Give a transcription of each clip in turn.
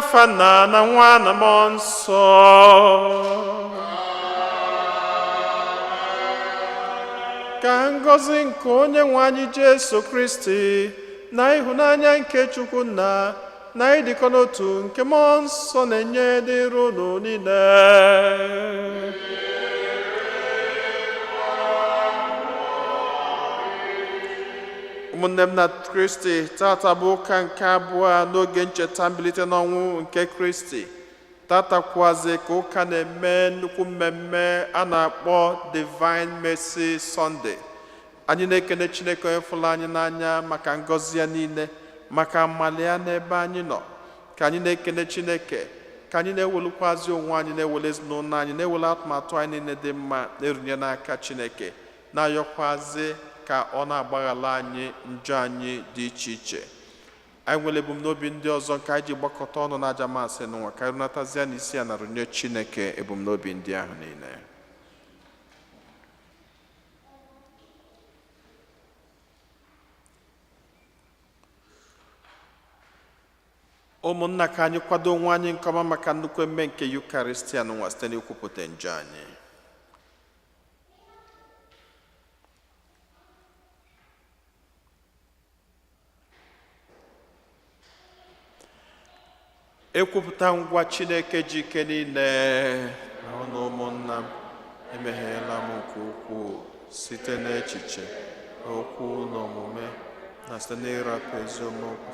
N'afa Nna na Nwa na Mmụọ Nsọ. Ka ngọzi nke Onye nwe anyị Jesu Kristi na ịhụnanya nke Chukwu Nna na ịdịkọ n'otu nke Mmụọ Nsọ na-enye dịrị unu niile. Ụmụnne m na Kristi, tata bụ ụka nke abụọ n'oge ncheta mbilite n'ọnwụ nke Kristi. Tata kwuazị ka ụka na-eme nnukwu mmemme a na-akpọ Divine Mercy Sunday. Anyị na-ekene Chineke onye fụrụ anyị n'anya maka ngọzi ya niile, maka amali ya n'ebe anyị nọ. Ka anyị na-ekene Chineke, ka anyị na-ewelukwazi onwe anyị, na-ewele ezinụlọ anyị, na-ewele atụmatụ anyị niile dị mma na-erunye n'aka Chineke, na-ayọkwazi ka ọ na-agbaghala anyị njọ anyị dị iche iche. Anyị nwere ebumnobi ndị ọzọ nke anyị ji gbakọta ọnụ n'aja masị n'ụwa, ka anyị runatazie n'isi ya na runye Chineke ebumnobi ndị ahụ niile. Ụmụnna, ka anyị kwado onwe anyị nke ọma maka nnukwu emume nke Yukaristia n'ụwa site n'ikwupụta njọ anyị. Ekwupụta ngwa Chineke ji ike niile na ụnụ ụmụnna m, emegheela m nke ukwuu site n'echiche, okwu na omume, na site n'ịrapụ ezi omume.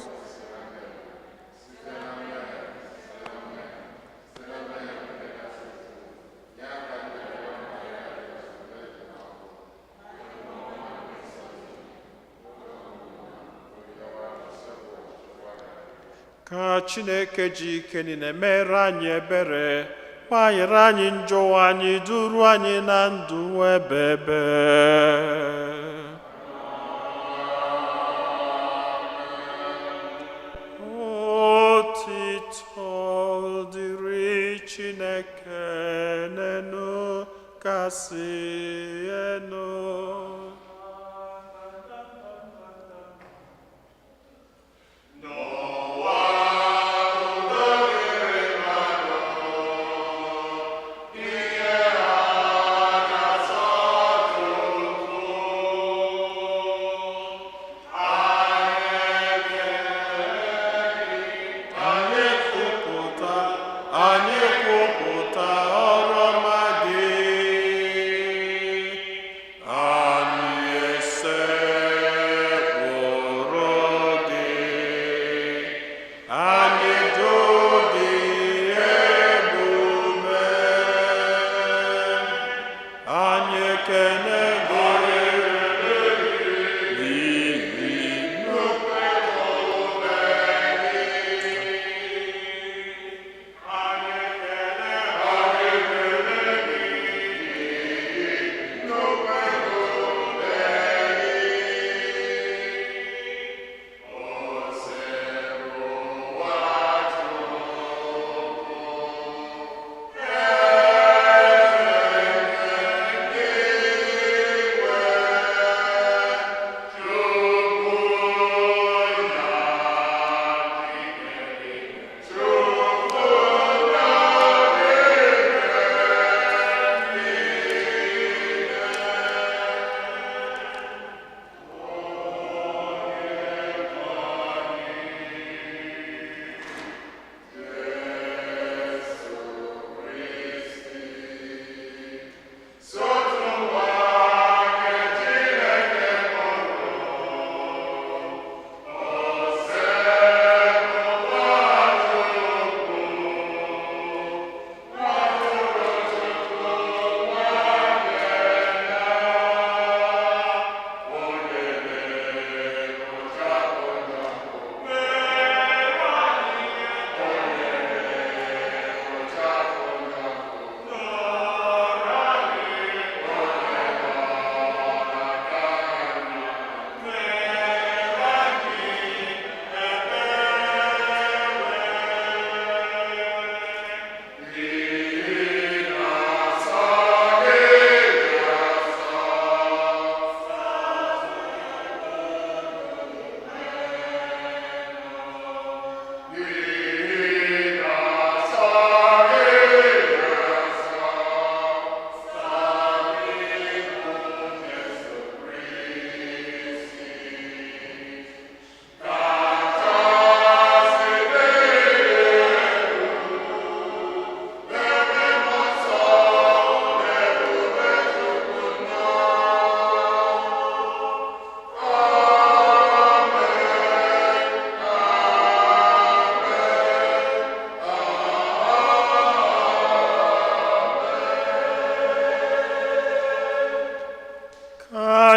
Ka Chineke ji ike niile mere anyị ebere, gbaghara anyị njọ anyị, duru anyị na ndụ ebebe. Otito dịrị Chineke n'enu kasị enu. Anyị kwupụta, anyị kwupụta ọrụ ọma gị. Anyị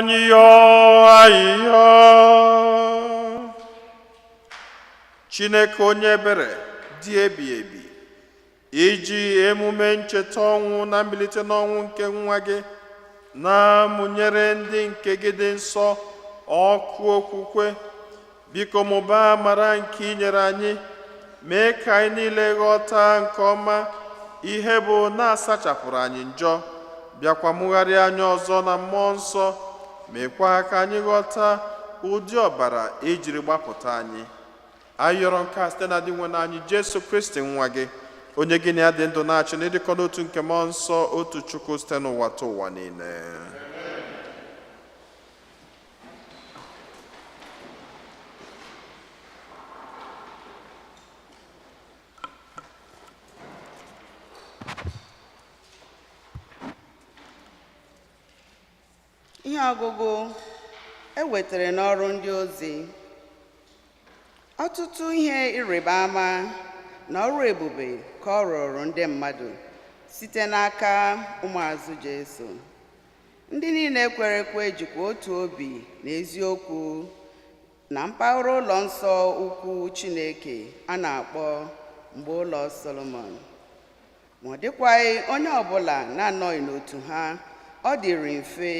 Anyị yọọ ayịyọ. Chineke onye ebere dị ebi ebi, iji emume ncheta ọnwụ na mbilite n'ọnwụ nke nwa gị na-amụnyere ndị nke gị dị nsọ ọkụ okwukwe, biko mụbaa amara nke i nyere anyị, mee ka anyị niile ghọta nke ọma ihe bụ na-asachapụrụ anyị njọ, bịakwa mụgharịa anyị ọzọ na mmụọ nsọ, meekwa ka anyị ghọta ụdị ọbara ejiri gbapụta anyị. Anyị yọrọ nke a site na Dinwenụ anyị Jesu Kristi nwa gị, onye gị na ya dị ndụ na-achị n'ịdịkọ n'otu nke mmụọ nsọ, otu Chukwu, site n'ụwa ta ụwa niile. Ihe ọgụgụ e wetara n'ọrụ ndị ozi. Ọtụtụ ihe ịrịba ama na ọrụ ebube ka ọ rụrụ ndị mmadụ site n'aka ụmụazụ Jesu. Ndị niile kwere ekwe jikwa otu obi na eziokwu na mpaghara ụlọ nsọ ukwu Chineke a na-akpọ mgbe ụlọ Solomon. Ma ọ dịkwaghị onye ọbụla na-anọghị n'otu ha ọ dịrị mfe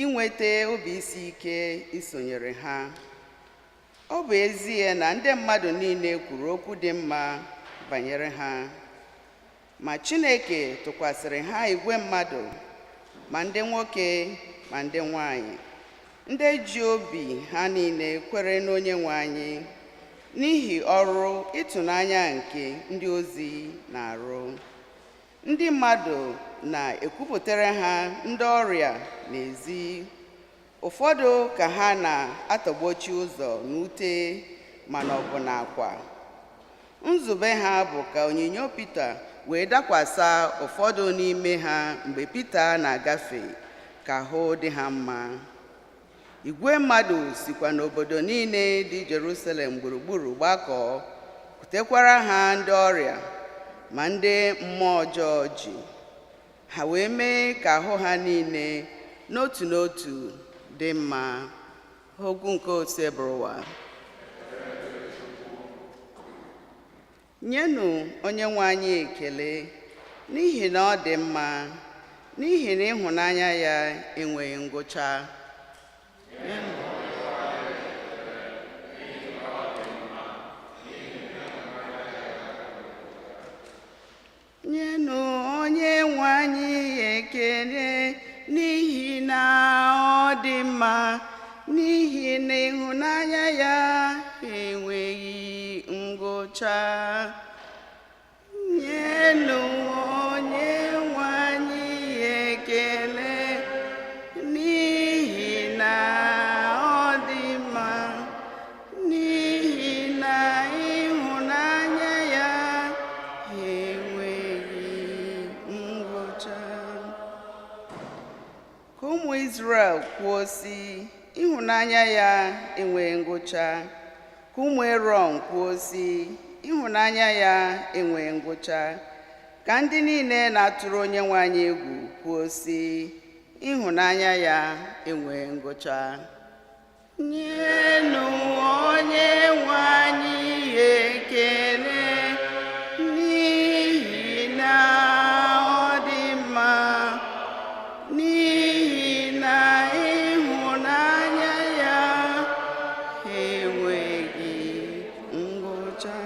inweta obi isi ike isonyere ha. Ọ bụ ezie na ndị mmadụ niile kwuru okwu dị mma banyere ha, ma Chineke tụkwasịrị ha igwe mmadụ, ma ndị nwoke ma ndị nwanyị, ndị ji obi ha niile kwere n'Onye nwe anyị n'ihi ọrụ ịtụnanya nke ndị ozi na-arụ. Ndị mmadụ na-ekwupụtara ha ndị ọrịa n'ezi, ụfọdụ ka ha na-atọgbochi ụzọ n'ute mana ọ bụ n'akwa. Nzube ha bụ ka onyinyo Pita wee dakwasa ụfọdụ n'ime ha mgbe Pita na-agafe, ka ahụ dị ha mma. Igwe mmadụ sikwa n'obodo niile dị Jerusalem gburugburu gbakọọ, kutekwara ha ndị ọrịa ma ndị mmụọ ọjọọ ji. Ha wee mee ka ahụ ha niile n'otu n'otu dị mma. Okwu nke Osebụrụwa. Nyenụ onye nwe anyị ekele, n'ihi na ọ dị mma, n'ihi na ịhụnanya ya enweghị ngwụcha. Nyenụ onye nwe anyị ekele, n'ihi na ọ dị mma, n'ihi na ịhụnanya ya enweghị ngwụcha. Nyenụ onye nwe anyị ekele, n'ihi na ọ dị mma, n'ihi na ịhụnanya ya enweghị ngwụcha. Ka ụmụ Izrel kwuo sị, ịhụnanya ya enweghị ngwụcha. Ka ụmụ Erọn kwuo sị, ịhụnanya ya enweghị ngwụcha. Ka ndị niile na-atụrụ onye nwe anyị egwu kwuo sị, ịhụnanya ya enweghị ngwụcha. Nyenụ onye nwe anyị ekele, n'ihi na ọ dị mma, n'ihi na ịhụnanya ya enweghị ngwụcha.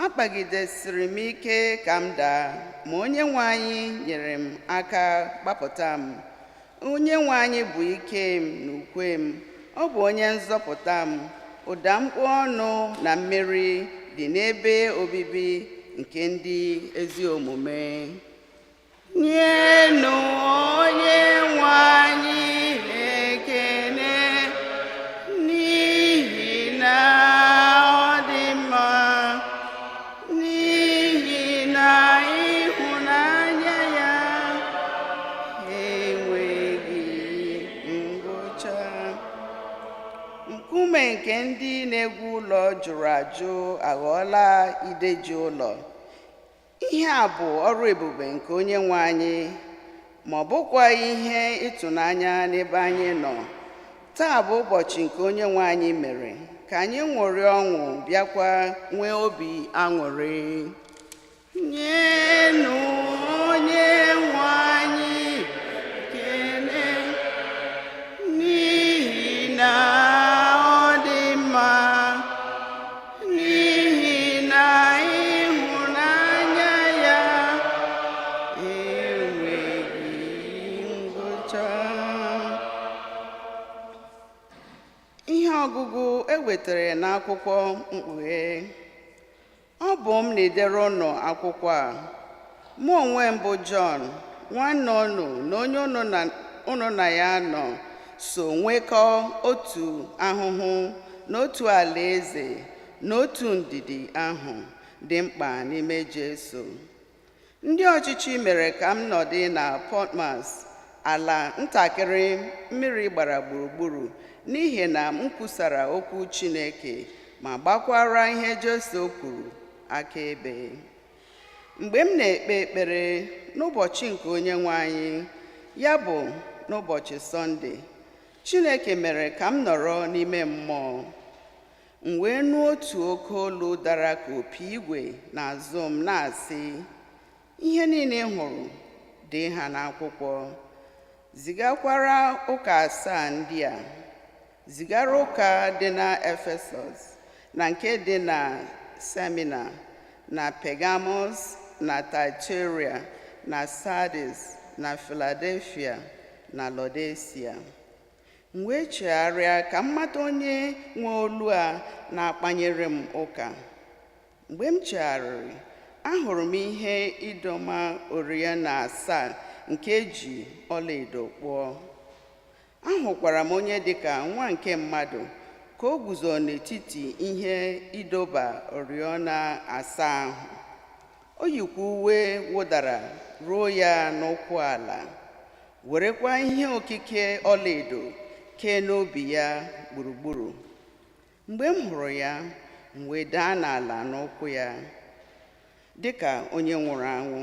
Akpagidesiri m ike ka m daa, ma onye nwe anyị nyere m aka gbapụta m. Onye nwe anyị bụ ike m na ukwe m, ọ bụ onye nzọpụta m. Ụda mkpu ọnụ na mmeri dị n'ebe obibi nke ndị ezi omume. Nyenụ onye nwe anyị ekele, n'ihi na ọ dị mma, n'ihi na ịhụnanya ya enweghị ngwụcha. Nkume nke ndị na-egwu ụlọ jụrụ ajụ aghọọla ideji ụlọ. Ihe a bụ ọrụ ebube nke onye nwe anyị. Ma ọ bụkwaghị ihe ịtụnanya n'ebe anyị nọ. Taa bụ ụbọchị nke Onye nwe anyị mere, ka anyị ṅụrịa ọṅụ bịakwa nwee obi aṅụrị. Nyenụ Onye nwe anyị ekele, n'ihi na ọ dị mma, n'ihi na ịhụnanya ya enweghị ngwụcha. Ihe ọgụgụ e wetara n'akwụkwọ Mkpughe. Ọ bụ m na-edere ụnụ akwụkwọ a, mụ onwe m bụ Jọn, nwanne unu na onye unu na ya nọ so nwekọọ otu ahụhụ na otu alaeze na otu ndidi ahụ dị mkpa n'ime Jesu. Ndị ọchịchị mere ka m nọdị na Patmos, ala ntakịrị mmiri gbara gburugburu, n'ihi na m kwusara okwu Chineke ma gbakwara ihe Jesu kwuru akaebe. Mgbe m na-ekpe ekpere n'ụbọchị nke Onye nwe anyị, ya bụ n'ụbọchị Sọnde, Chineke mere ka m nọrọ n'ime mmụọ. M wee nụ otu oke olu dara ka opi igwe n'azụ m na-asị, ihe niile ị hụrụ dee ha n'akwụkwọ, zigakwara ụka asaa ndị a, zigara ụka dị na Efesọs, na nke dị na Semina, na Pergamos, na Thyatira, na Sardis, na Philadelphia, na Laodicea. M wee chegharịa ka m mata onye nwe olu a na-akpanyere m ụka. Mgbe m chegharịrị, ahụrụ m ihe ịdọma oriọna asaa nke eji ọlaedo kpụọ. Ahụkwara m onye dịka nwa nke mmadụ ka o guzo n'etiti ihe ịdọba oriọna asaa ahụ. O yikwa uwe wụdara ruo ya n'ụkwụ ala, werekwa ihe okike ọlaedo kee n'obi ya gburugburu. Mgbe m hụrụ ya, m wee daa n'ala n'ụkwụ ya dịka onye nwụrụ anwụ.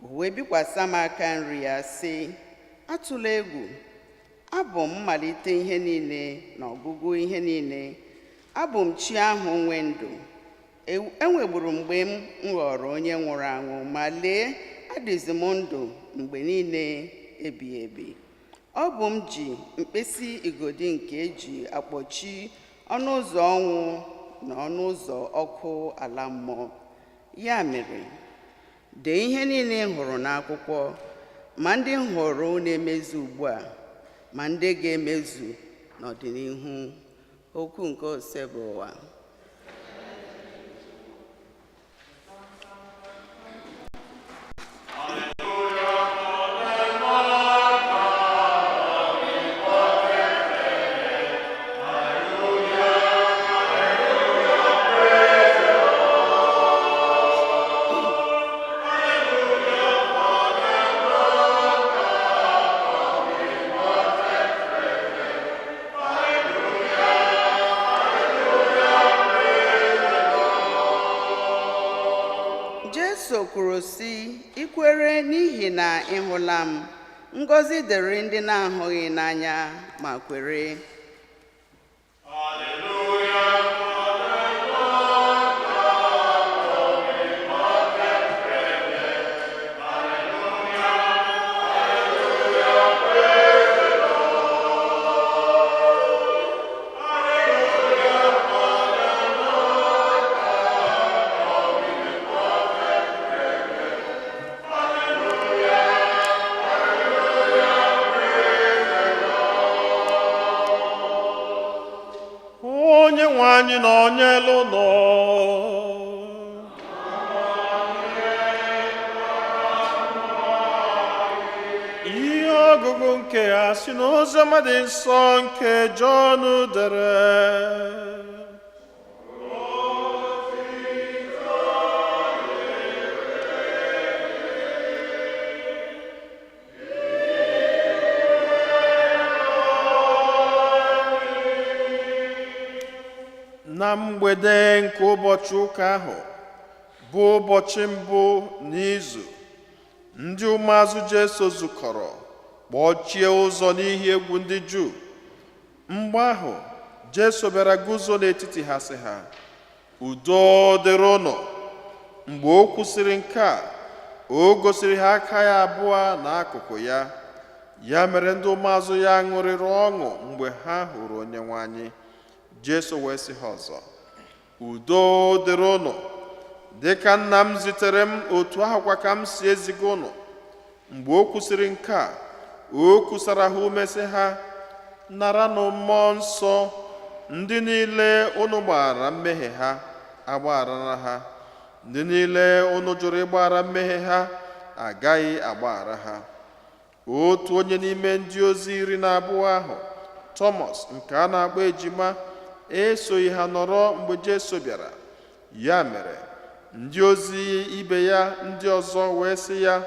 O wee bikwasị m aka nri ya sị, atụla egwu, abụ m mmalite ihe niile na ọgwụgwụ ihe niile. Abụ m chi ahụ nwe ndụ. Enwegburu mgbe m ghọrọ onye nwụrụ anwụ, ma lee, adịzi m ndụ mgbe niile ebighị ebi. Ọ bụ m ji mkpịsị igodi nke eji akpọchi ọnụ ụzọ ọnwụ na ọnụ ụzọ ọkụ ala mmụọ. Ya mere, dee ihe niile ị hụrụ n'akwụkwọ, ma ndị hụrụ na-emezu ugbu a, ma ndị ga-emezu n'ọdịnihu. Okwu nke Osebụwa. Jesu kwuru sị, i kwere n'ihi na ị hụla m, ngọzi dịrị ndị na-ahụghị n'anya ma kwere. Onye nwe anyị na onye elu nọ. Ihe ọgụgụ nke a si n'Oziọma dị nsọ nke Jọn dere. Na mgbede nke ụbọchị ụka ahụ bụ ụbọchị mbụ n'izu, Ndị ụmụazụ Jesu zukọrọ kpọchie ụzọ n'ihi egwu ndị Juu. Mgbe ahụ Jesu bịara guzo n'etiti ha sị ha, udo dịrị ụnụ. Mgbe o kwusịrị nke a, o gosiri ha aka ya abụọ na akụkụ ya. Ya mere ndị ụmụazụ ya ṅụrịrị ọṅụ mgbe ha hụrụ Onyenwe anyị. Jesu wee sị ha ọzọ, udo dịrị ụnụ. Dịka nna m zitere m, otu ahụkwa ka m si eziga ụnụ. Mgbe o kwusịrị nke a, o kusara ha ume sị ha, naranụ mmụọ nsọ. Ndị niile unu gbaghara mmehie ha, agbagharala ha. Ndị niile unu jụrụ ịgbaghara mmehie ha, agaghị agbaghara ha. Otu onye n'ime ndị ozi 12 ahụ, Tọmọs nke a na-akpọ Ejima, esoghị ha nọrọ mgbe Jesu bịara. Ya mere ndị ozi ibe ya ndị ọzọ wee sị ya,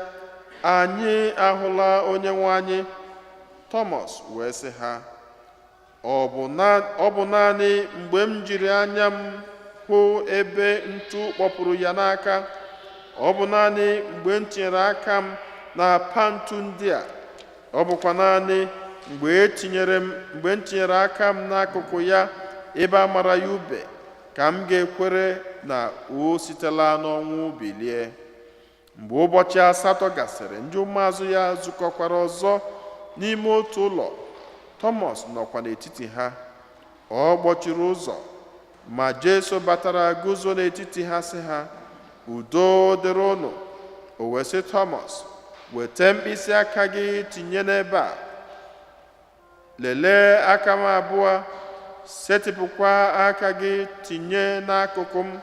anyị ahụla Onyenwe anyị. Tọmọs wee sị ha, ọ bụ naanị mgbe m jiri anya m hụ ebe ntu kpọpụrụ ya n'aka, ọ bụ naanị mgbe m tinyere aka m na pantu ndị a, ọ bụkwa naanị mgbe m tinyere aka m n'akụkụ ya ebe a mara ya ube, ka m ga-ekwere na o sitela n'ọnwụ bilie. Mgbe ụbọchị 8 gasịrị, ndị ụmụazụ ya zukọkwara ọzọ n'ime otu ụlọ. Tọmọs nọkwa n'etiti ha. Ọ kpọchiri ụzọ, ma Jesu batara guzo n'etiti ha sị ha, udo dịrị ụnụ. O wee sị Tọmọs, weta mkpịsị aka gị tinye n'ebe a, lelee aka m abụọ, setịpụkwa aka gị tinye n'akụkụ m.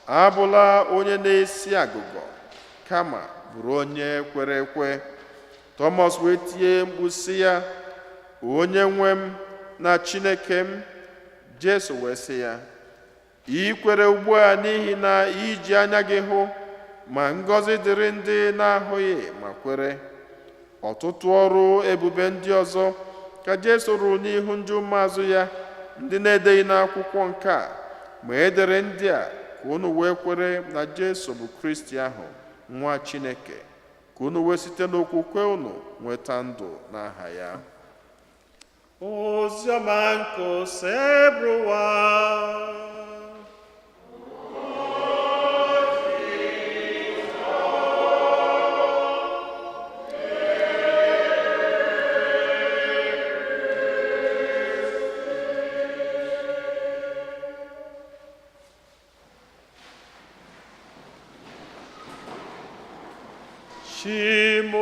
Abụla onye na-esi agụgọ, kama bụrụ onye kwere ekwe. Tọmọs wee tie mkpu sị ya, onye nwe m na Chineke m. Jesu wee sị ya, ị kwere ugbu a n'ihi na i ji anya gị hụ, ma ngọzi dịrị ndị na-ahụghị ma kwere. Ọtụtụ ọrụ ebube ndị ọzọ ka Jesu rụrụ n'ihu ndị ụmụazụ ya, ndị na-edeghị n'akwụkwọ nke a, ma e dere ndị a ka unu wee kwere na Jesu bụ Kristi ahụ, nwa Chineke, ka unu wee site n'okwukwe unu nweta ndụ n'aha ya. Oziọma nke Osebụrụwa.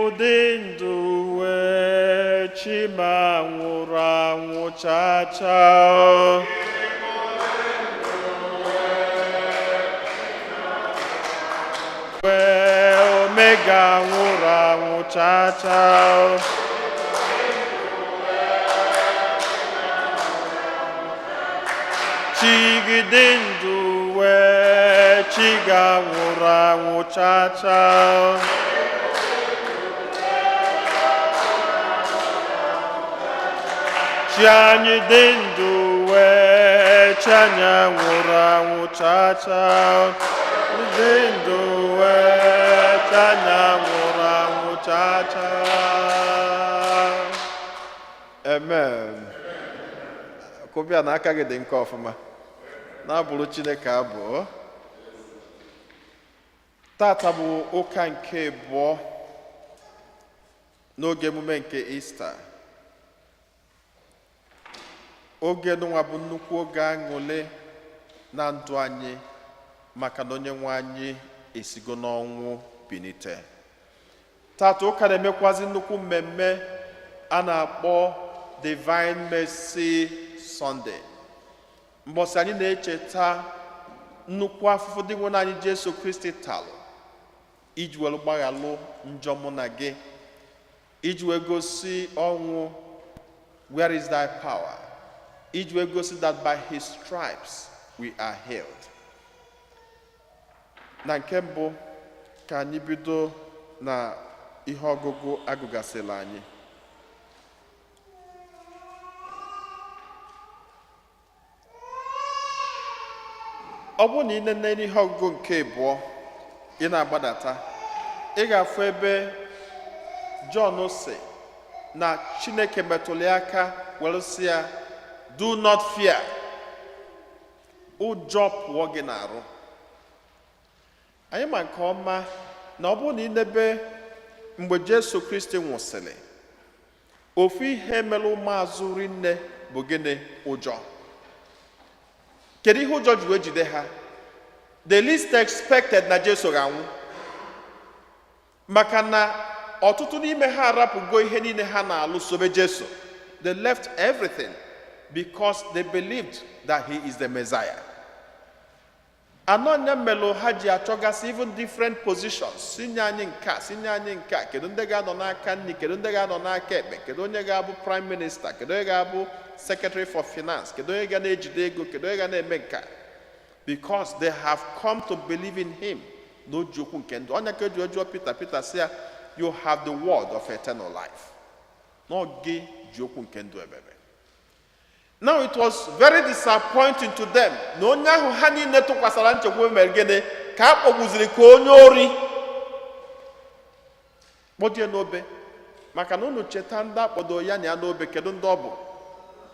Chimudindu wee chima nwụrụ anwụ cha cha. Wee omega nwụrụ anwụ cha cha. Chigidindu wee chiga nwụrụ anwụ cha cha. Chi anyị dị ndụ wee chi anyị nwụrụ anwụ cha cha. Dị ndụ wee chi anyị nwụrụ anwụ cha cha. Amen. Kụbịa na aka gị dị nke ọfụma. Na-abụrụ Chineke abụọ. Tata bụ ụka nke abụọ n'oge emume nke Ista. Oge nụnwa bụ nnukwu oge aṅụle na ndụ anyị maka na onye nwe anyị esigo n'ọnwụ bilite. Tata ụka na-emekwazi nnukwu mmemme a na-akpọ Divine Mercy Sunday. Mbọsị anyị na-echeta nnukwu afụfụ dị nwe anyị Jesu Kristi talụ iji wee gbaghalụ njọ mụ na gị, iji wee gosi ọnwụ where is thy power, iji wee gosi that by his stripes we are healed. Na nke mbụ ka anyị bido na ihe ọgụgụ agụgasịla anyị. Ọ bụrụ na ị nene n'ihe ọgụgụ nke abụọ ị na-agbadata, Ị ga-afụ ebe Jọn sị na Chineke metụrụ ya aka were sị ya, "Do not fear." Ụjọ pụọ gị n'arụ. Anyị ma nke ọma na ọ bụrụ na ị nebe mgbe Jesu Kristi nwụsịrị, ofu ihe mere ụmụazụ rinne bụ gịnị? Ụjọ. Kedu ihe ụjọ ji wee jide ha? The least expected na Jesu ga-anwụ, maka na ọtụtụ n'ime ha arapụgo ihe niile ha na-alụ sobe Jesu. They left everything because they believed that he is the Messiah. Anọ nya melụ ha ji achọgasị even different positions, si nye anyị nke a, si nye anyị nke a. Kedu ndị ga-anọ n'aka nri? Kedu ndị ga-anọ n'aka ekpe? Kedu onye ga-abụ prime minister? Kedu onye ga-abụ secretary for finance? Kedu onye ga na-ejide ego? Kedu onye ga na-eme nke a? Because they have come to believe in him na o ji okwu nke ndụ. Ọnya ka eji jụọ Peter. Peter sị ya, "You have the word of eternal life," na ọ gị ji okwu nke ndụ ebebe. Now, it was very disappointing to them na onye ahụ ha niile tụkwasara nchekwa mere gịnị? Ka a kpọgbuziri ka onye ori, kpọjie n'obe. Maka na unu cheta ndị akpọdo ya na ya n'obe, kedu ndị ọ bụ?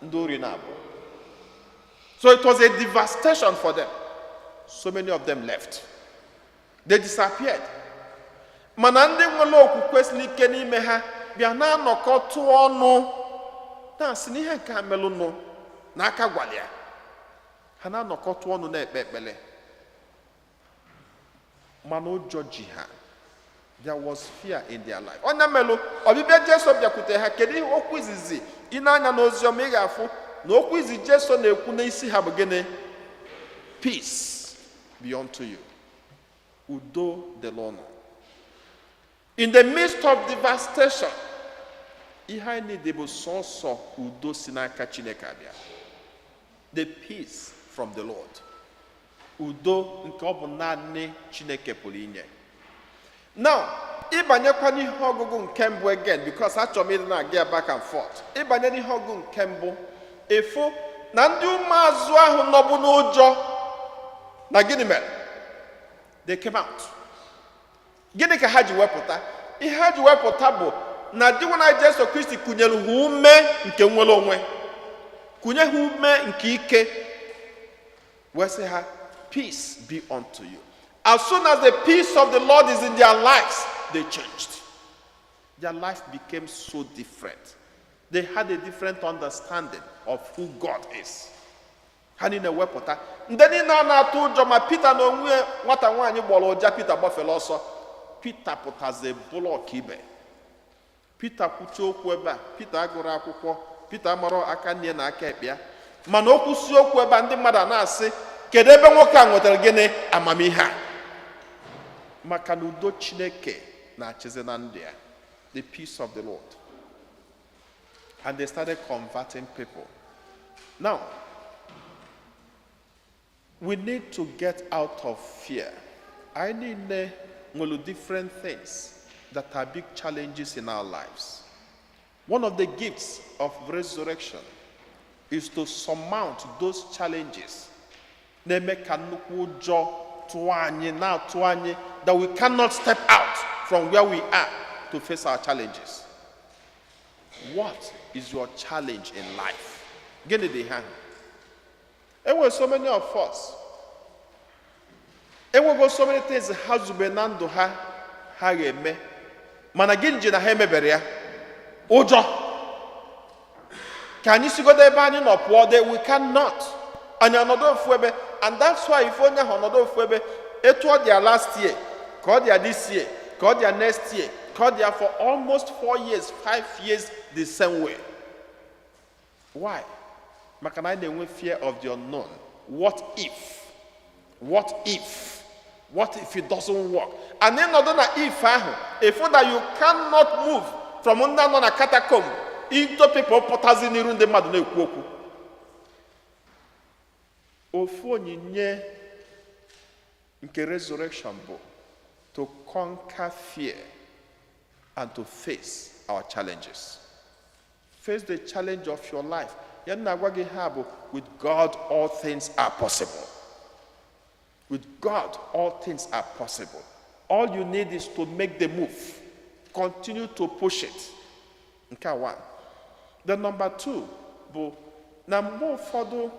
Ndị ori na-abụ. So it was a devastation for them. So many of them left, they disappeared. Mana ndị nwere okwukwe siri ike n'ime ha bịa na-anọkọ tụọ ọnụ na-asị na ihe nke a melụnụ n'aka gwara ya. Ha na-anọkọta ọnụ na-ekpe ekpere, mana ụjọ ji ha. There was fear in their life. Onye melụ ọbịbịa Jesu bịakwute ha, kedu ihe okwu izizi? Ị na-anya n'ozi ọma, ị ga-afụ na okwu izi Jesu na-ekwu n'isi ha bụ gịnị? "Peace be unto you." Udo dịrị ụnụ. In the midst of devastation, ihe anyị need bụ sọsọ udo si n'aka Chineke abịa, the peace from the Lord, udo nke ọ bụ naanị Chineke pụrụ inye. Now, ịbanyekwa n'ihe ọgụgụ nke mbụ again, because achọrọ m ịdị na-aga ya back and forth. Ịbanye n'ihe ọgụgụ nke mbụ, efu na ndị ụmụazụ ahụ nọbụ n'ụjọ na gịnị mere? They came out. Gịnị ka ha ji wepụta? Ihe ha ji wepụta bụ na Dinwenụ Jesu Kristi kụnyere ha ume nke nwere onwe, kụnye ha ume nke ike, wee sị ha, "Peace be unto you." As soon as the peace of the Lord is in their lives, they changed. Their life became so different. They had a different understanding of who God is. Ha niile wepụta, ndị niile a na-atụ ụjọ, ma Pita na onwe ya. Nwata nwaanyị gbọrọ ụja, Pita gbafere ọsọ. Pita pụtazi bụrụ ọkaibe. Pita kwuchie okwu ebe a. Pita agụrụ akwụkwọ, Pita mara aka nne na aka ekpe ya, mana okwu si okwu ebe a, ndị mmadụ a na-asị, "Kedu ebe nwoke a nwetara gịnị amamihe a?" Maka na udo Chineke na-achịzi na ndụ ya, the peace of the Lord. And they started converting people. Now, we need to get out of fear. Anyị niile nwere different things that are big challenges in our lives. One of the gifts of resurrection is to surmount those challenges na-eme ka nnukwu ụjọ tụọ anyị, na-atụ anyị, that we cannot step out from where we are to face our challenges. What is your challenge in life? Gịnị dị ha? Enwere so many of us enwego so many things ha zube na ndụ ha ha ga-eme, mana gịnị ji na ha emebere ya? Ụjọ. Ka anyị sigodo ebe anyị nọ pụọ de, we cannot. Anyị ọnọdụ ofu ebe, and that's why ife onye ahụ ọnọdụ ofu ebe, etu ọ dị ya last year ka ọ dị ya this year, ka ọ dị ya next year, ka ọ dị ya for almost 4 years, 5 years, the same way. Why? Maka na anyị na-enwe fear of the unknown. What if? What if? What if it doesn't work? And ịnọdụ na if ahụ, if that you cannot move from ndị nọ na catacomb into people pụtazi n'iru ndị mmadụ na-ekwu okwu. Ofu onyinye nke resurrection bụ to conquer fear and to face our challenges. Face the challenge of your life. Ya na-agwa gị ha bụ, with God all things are possible. With God all things are possible. All you need is to make the move. Continue to push it. Nke a one. Then number two bụ na mgbe ụfọdụ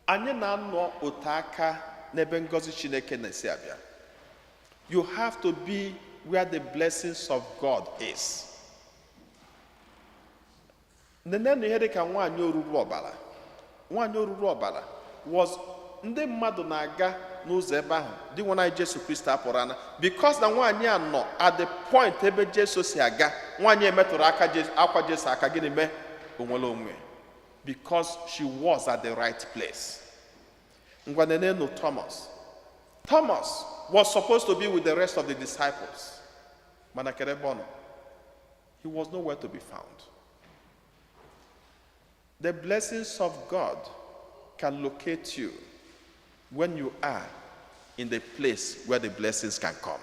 anyị na-anọ ote aka n'ebe ngọzi Chineke na-esi abịa. You have to be where the blessings of God is. Nenenu ihe dị ka nwaanyị oruru ọbara. Nwaanyị oruru ọbara was ndị mmadụ na-aga n'ụzọ ebe ahụ dị nwe anyị Jesu Kristi apụrụ ana because na nwaanyị a nọ at the point ebe Jesu si aga. Nwaanyị emetụrụ aka Jesu, akwa Jesu aka, gịnị mee? Onwere onwe, because she was at the right place. Ngwa, nenenu Thomas. Thomas was supposed to be with the rest of the disciples, mana kedu ebe ọ nọ? He was nowhere to be found. The blessings of God can locate you when you are in the place where the blessings can come.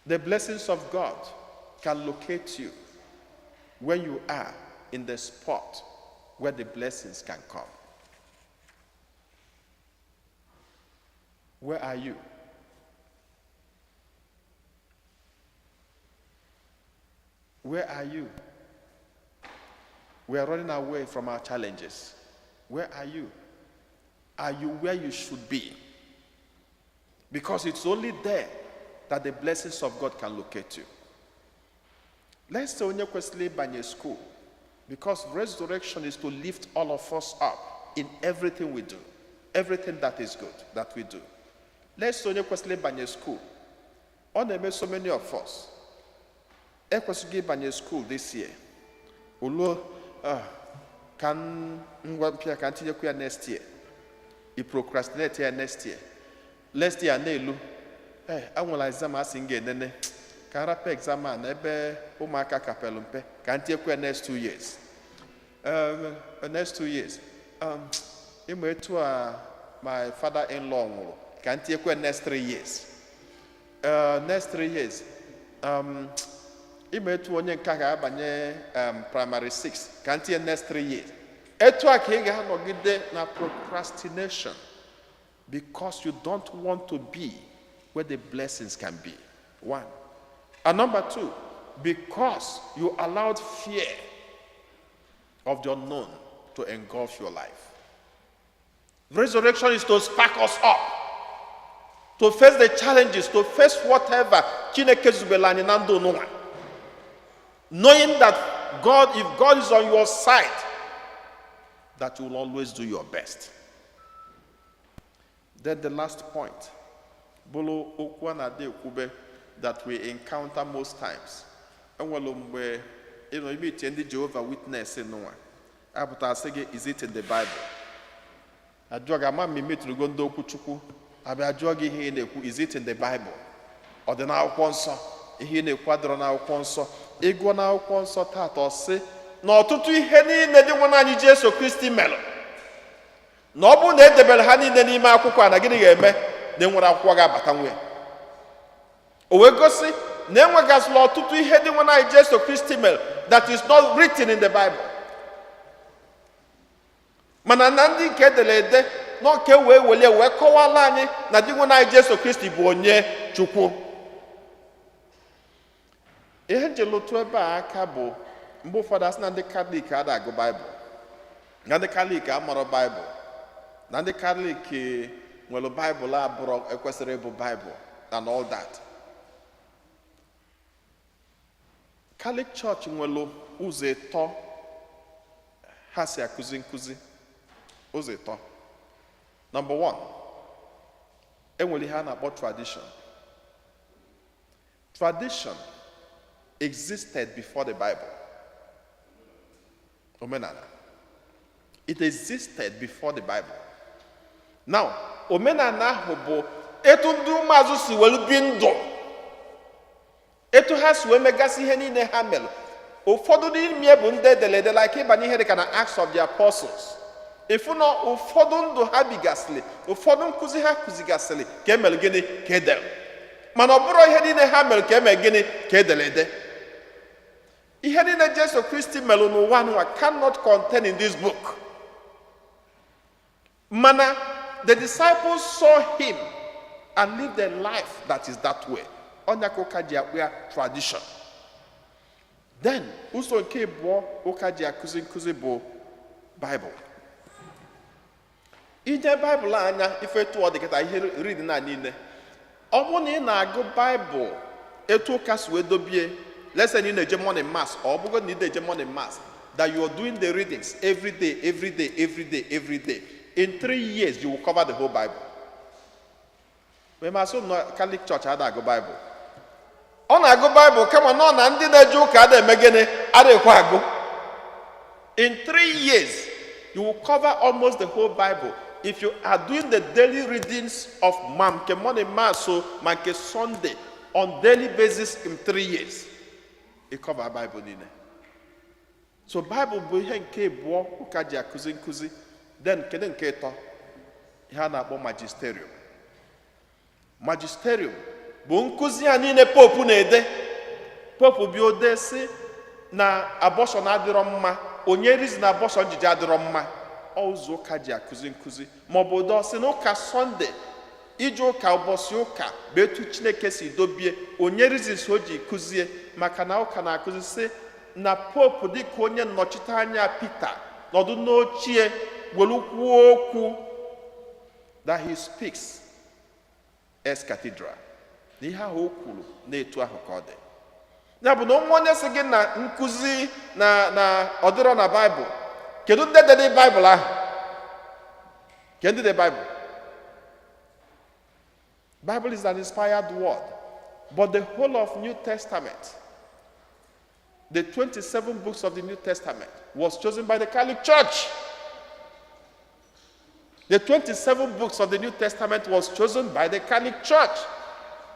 The blessings of God can locate you when you are in the spot where the blessings can come. Where are you? Where are you? We are running away from our challenges. Where are you? Are you where you should be? Because it's only there that the blessings of God can locate you. Let's say onye kwesịrị ịbanye school, because resurrection is to lift all of us up in everything we do, everything that is good that we do. Let's say onye kwesịrị ịbanye school, ọ na-eme so many of us ekwesịghị ịbanye school this year. Oluo ka ngwa mpịa ka ntinyekwu ya next year. I procrastinate ya next year, next year na-elu ee anwere exam a sị m ga-enene ka nrapụ exam a na ebe ụmụaka kapelu mpe ka ntinyekwu ya next 2 years, next 2 years, ịma etu a my father in law nwụrụ ka ntinyekwu ya next 3 years, next 3 years, ịma etu onye nke a ga-abanye primary 6 ka ntinye next 3 years. Etu a ka ị ga-anọgide na procrastination because you don't want to be where the blessings can be. One. And number two, because you allowed fear of the unknown to engulf your life. Resurrection is to spark us up, to face the challenges, to face whatever Chineke zubere anyị na ndụ n'ụwa. Knowing that God, if God is on your side, that you will always do your best. Then the last point, bụrụ okwu a na-adị ekwube that we encounter most times. Enwere mgbe ịnọ ime itie ndị Jehovah Witness nụnwa apụta sị gị, "Is it in the Bible?" Ajụọ gị, ama m imetụrugo ndị okwu Chukwu abịa jụọ gị ihe ị na-ekwu, "Is it in the Bible?" Ọ dị n'akwụkwọ nsọ? Ihe ị na-ekwu adịrọ n'akwụkwọ nsọ. Ịgụọ n'akwụkwọ nsọ tata, ọ sị na ọtụtụ ihe niile dị nwa anyị Jesu Kristi melụ na ọ bụrụ na edebere ha niile n'ime akwụkwọ a, na gịnị ga-eme? Na enwere akwụkwọ ga-abata nwe ya. O wee gosi na enwegasịla ọtụtụ ihe dị nwa anyị Jesu Kristi mere that is not written in the Bible, mana na ndị nke edere ede na nke wee welie wee kọwala anyị na dị nwa anyị Jesu Kristi bụ onye Chukwu. Ihe njelụtụ ebe a aka bụ mgbe ụfọdụ asị na ndị Katọlik ada agụ Baịbụl, na ndị Katọlik amarọ Baịbụl, na ndị Katọlik nwere Baịbụl abụrọ ekwesịrị ịbụ Baịbụl and all that. Catholic Church nwere ụzọ ịtọ ha si akụzi nkụzi, ụzọ ịtọ. Number one, enwere ihe a na-akpọ tradition. Tradition existed before the Bible. Omenala, it existed before the Bible. Now, omenala ahụ bụ etu ndị ụmụazụ si were bi ndụ, etu ha si wee megasị ihe niile ha mere. Ụfọdụ n'ime bụ ndị ederede, like ịbanye ihe dịka na Acts of the Apostles, ịfụ na ụfọdụ ndụ ha bigasịrị, ụfọdụ nkụzi ha kụzigasịrị ka emere gịnị? Ka edere. Mana ọ bụrụ ihe niile ha mere ka emere gịnị? Ka edere ede. Ihe niile Jesu Kristi mere n'ụwa nwa cannot contain in this book, mana the disciples saw him. And live the life that is that way. Ọnya ka ụka ji akpụ ya tradition. Then ụzọ nke abụọ ụka ji akụzi nkụzi bụ Baịbụl. Ije Baịbụl anya, ife etu ọ dị kịta, ihe read na niile, ọ bụrụ na ị na-agụ Baịbụl etu ụka si wee dobie, let's say na ị na-eje morning mass, ọ bụgo na ị na-eje morning mass, that you are doing the readings every day, every day, every day, every day, in 3 years you will cover the whole Bible. Wee masị na Catholic Church ada agụ Baịbụl. Ọ na-agụ Baịbụl, kama nọ na ndị na-eje ụka ada eme gịnị? Adịghịkwa agụ. In 3 years you will cover almost the whole Bible if you are doing the daily readings of ma nke morning mass o, ma nke Sunday, on daily basis. In 3 years ị cover Bible niile. So Bible bụ ihe nke abụọ ụka ji akụzi nkụzi. Then kedu nke ịtọ? Ihe a na-akpọ magisterium. Magisterium bụ nkụzi a niile popu na-ede. Popu bi ode sị na abortion adịrọ mma, onye reason abortion jiji adịrọ mma. Ọ ụzọ ụka ji akụzi nkụzi. Maọbụ ụdọ sị na ụka Sọnde, ije ụka ụbọchị ụka bụ etu Chineke si dobie, onye reasons o ji kụzie. Maka na ụka na-akụzi sị na popu dịka onye nnọchite anya Pita nọdụ n'ochie were kwuo okwu, that he speaks ex cathedra, na ihe ahụ o kwuru na-etu ahụ ka ọ dị. Ya bụ na onwe onye sị gị na nkụzi na ọ dịrọ na Baịbụl, kedu ndị dede Baịbụl ahụ? Kedu ndị de Baịbụl? Bible is an inspired word, but the whole of New Testament, the 27 books of the New Testament, was chosen by the Catholic Church. The 27 books of the New Testament was chosen by the Catholic Church.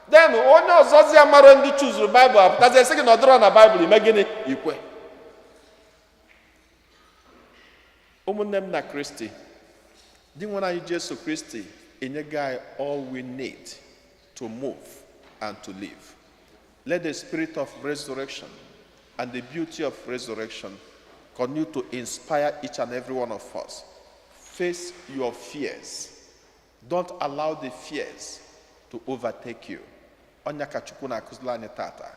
Then onye ọzọzi amara ndị chuzuru Baịbụl apụtazi esi gị na ọ dịrọ na Baịbụl, ime gịnị? Ikwe. Ụmụnne m na Kristi, di nwere anyị Jesu Kristi enyego anyị all we need to move and to live. Let the spirit of resurrection and the beauty of resurrection continue to inspire each and every one of us. Face your fears. Don't allow the fears to overtake you. Ọnya ka Chukwu na-akụziri anyị tata.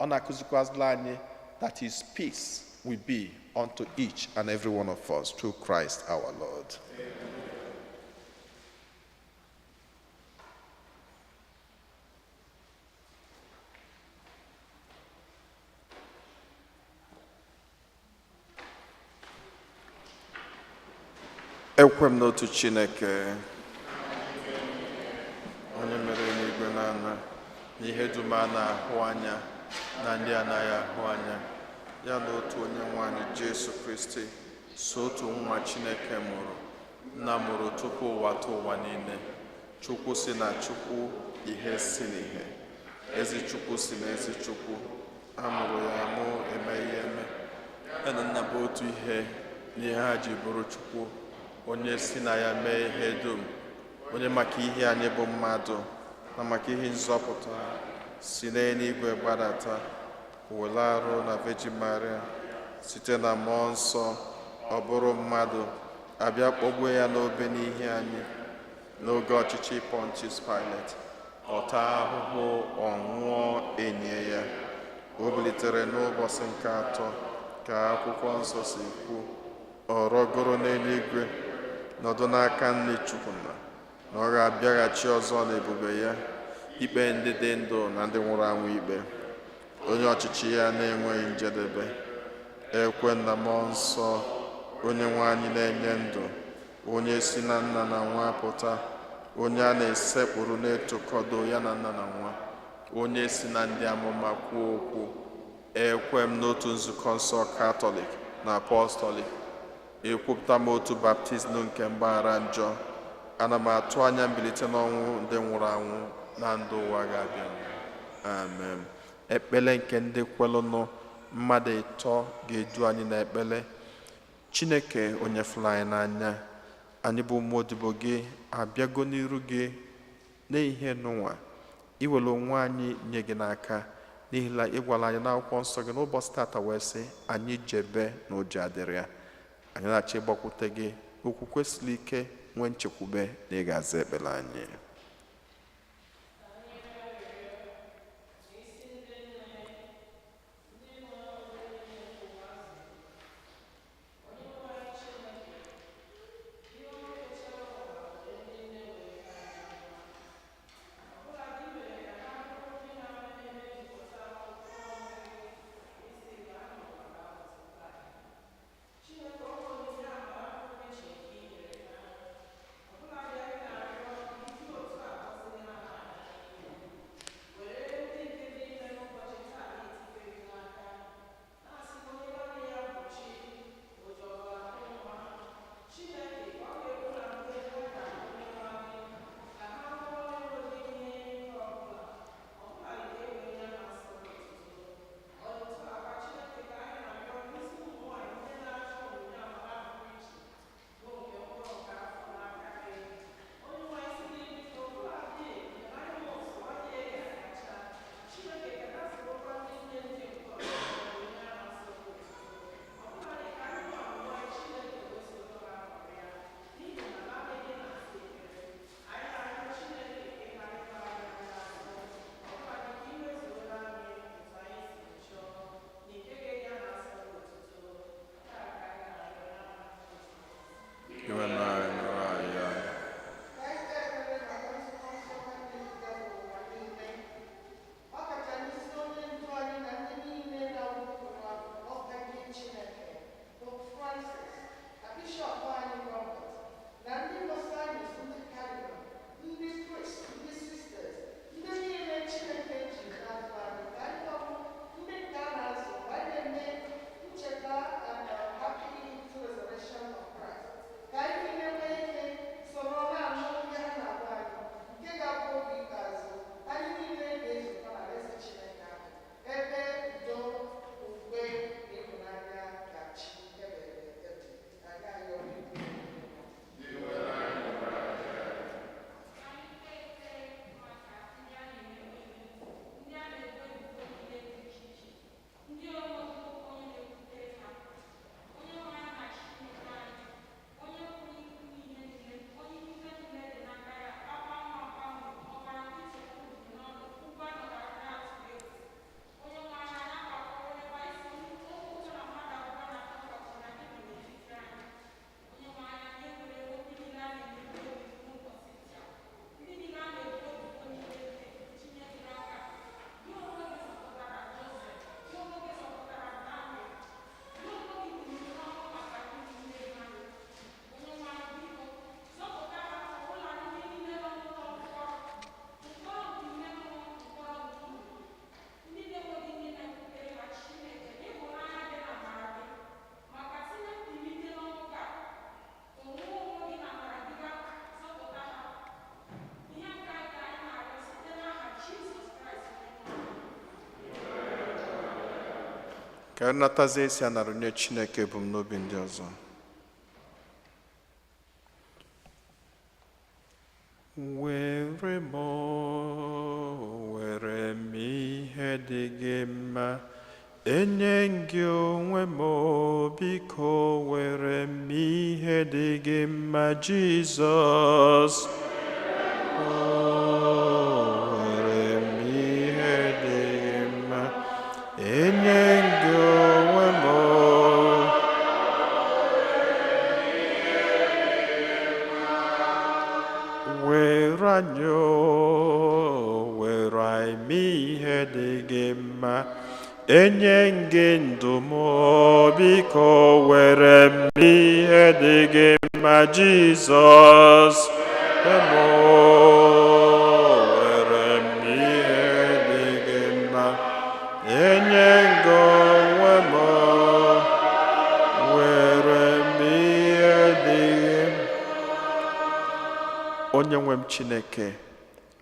Ọ na-akụzikwaziri anyị that his peace will be unto each and every one of us through Christ our Lord. Ekwe m n'otu Chineke, onye mere eluigwe na ala na ihe dum a na-ahụ anya na ndị anaghị ahụ anya, ya na otu onye nwe anyị Jesu Kristi, so otu nwa Chineke mụrụ, nna mụrụ tupu ụwa tụ ụwa niile, Chukwu si na Chukwu, ihe si n'ihe, ezi Chukwu si na ezi Chukwu, a mụrụ ya amụ, eme ihe eme, ya na nna bụ otu ihe n'ihe ha ji bụrụ Chukwu, onye si na ya mee ihe dum, onye maka ihe anyị bụ mmadụ na maka ihe nzọpụta si n'eluigwe gbadata, were arụ na Virgin Maria, site na Mmụọ Nsọ ọ bụrụ mmadụ, abịa kpọgbuo ya n'obe n'ihi anyị. N'oge ọchịchị Pontius Pilate, ọ taa ahụhụ, ọ nwụọ, enye ya. O bilitere n'ụbọchị nke atọ ka akwụkwọ nsọ si kwu. Ọ rọgoro n'eluigwe, nọdụ n'aka nne Chukwu nna, na ọ ga-abịaghachi ọzọ n'ebube ya ikpe ndị dị ndụ na ndị nwụrụ anwụ ikpe, onye ọchịchị ya na-enweghị njedebe. Ekwe na Mmụọ Nsọ, onye nwe anyị na-enye ndụ, onye si na nna na nwa pụta, onye a na-esekpụrụ na-etokọdo ya na nna na nwa, onye si na ndị amụma kwuo okwu. Ekwe m n'otu nzukọ nsọ Katọlik na Apọstọlik. Ekwupụta m otu baptizim nke mgbaghara njọ. Ana m atụ anya mbilite n'ọnwụ ndị nwụrụ anwụ na ndụ ụwa ga-abịa. Amen. Ekpele nke ndị kwelụnụ. Mmadụ ịtọ ga-edu anyị n'ekpele. Chineke onye fụrụ anyị n'anya, anyị bụ ụmụ odibo gị abịago n'iru gị n'ehihie n'ụwa iwere onwe anyị nye gị n'aka, n'ihi na ị gwara anyị n'akwụkwọ nsọ gị n'ụbọchị tata wee sị anyị jebe na ụjọ adịrị ya. Anyị na-achọ ịgbakwute gị okwukwe siri ike, nwee nchekwube na ị ga-aza ekpere anyị. Ka nnatazi esi anara nye Chineke ebumnobi ndị ọzọ. Were m, were m ihe dị gị mma, enye gị onwe m, biko were m ihe dị gị mma, Jizọs. Were m ihe dị gị mma, enye gị onwe m. Were anyị, were anyị ihe dị gị mma, enye gị ndụ m, biko were m ihe dị gị mma, Jizọs. M were m ihe dị gị mma, enye gị onwe m, were m ihe dị gị. Onye nwe m Chineke,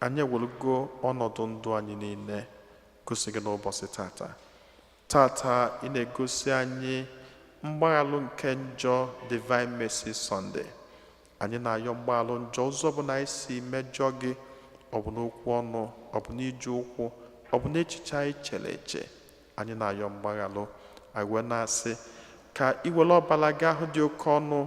anyị ewelugo ọnọdụ ndụ anyị niile gosi gị n'ụbọchị tata. Tata ị na-egosi anyị mgbaghalụ nke njọ, Divine Mercy Sunday. Anyị na-ayọ mgbaghalụ njọ ụzọ ọbụla anyị si mejọ gị, ọ bụ n'okwu ọnụ, ọ bụ n'ije ụkwụ, ọ bụ n'echiche anyị chere eche. Anyị na-ayọ mgbaghalụ. Anyị wee na-asị ka ị were ọbara gị ahụ dị oke ọnụ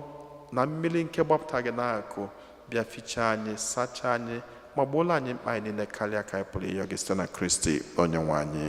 na mmiri nke gbapụta gị n'akụ bịa fichaa anyị, sachaa anyị, ma gbuola anyị mkpa anyị niile karịa ka anyị pụrụ ịyọ gị, site na Kristi onye nwe anyị.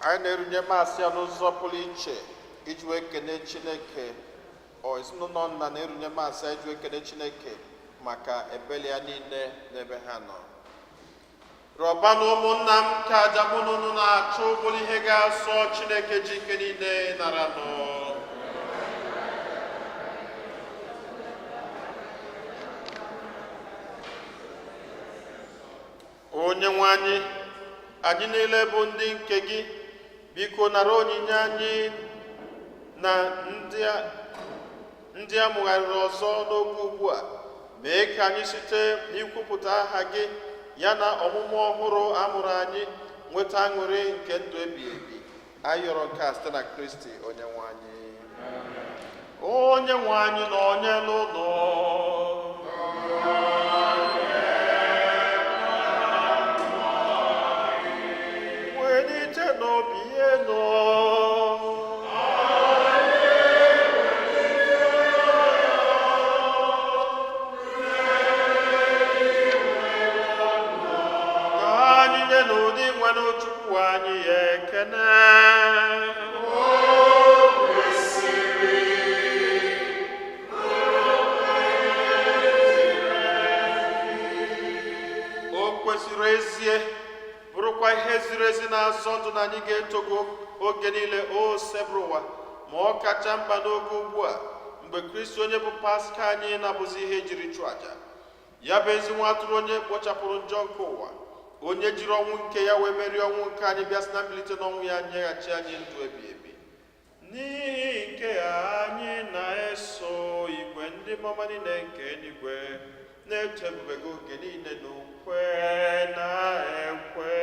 Anyị na-erunye Maasị ya n'ụzọ pụrụ iche iji wee kene Chineke. Ọ ezinụlọ nna na-erunye Maasị ya iji wee kene Chineke maka ebele ya niile n'ebe ha nọ. Rọba na ụmụnna m ka aja mụ na unu na-achụ bụrụ ihe ga-asọ Chineke ji ike niile nara nụ. Onye nwe anyị, Anyị niile bụ ndị nke gị. Biko nara onyinye anyị na ndị a mụgharịrị ọzọ n'oge ugbu a. Mee ka anyị site n'ikwupụta aha gị ya na ọmụmụ ọhụrụ a mụrụ anyị nweta aṅụrị nke ndụ ebighị ebi. Anyị yọrọ nke a site na Kristi onye nwe anyị. Onye nwe anyị na onye n'ụlọ. Welite n'obi elu. Ka anyị nye n'ụdị nwere Chukwu anyị ya ekene. O kwesịrị ezie, bụrụkwa ihe ziri ezi na-azọ ndụ na anyị ga-etogo oge niile, o Osebụrụwa, ma ọ kacha mkpa n'oge ugbu a, mgbe Kristi onye bụ Paska anyị na-abụzi ihe jiri chụ àjà. Ya bụ ezi nwa atụrụ onye kpochapụrụ njọ nke ụwa, onye jiri ọnwụ nke ya wee merie ọnwụ nke anyị, bịa sị na mbilite n'ọnwụ ya nyeghachi anyị ndụ ebi ebi. N'ihi nke a anyị na-eso igwe ndị mmụọ niile nke eluigwe na-eto ebube gị oge niile n'ukwe na ekwe.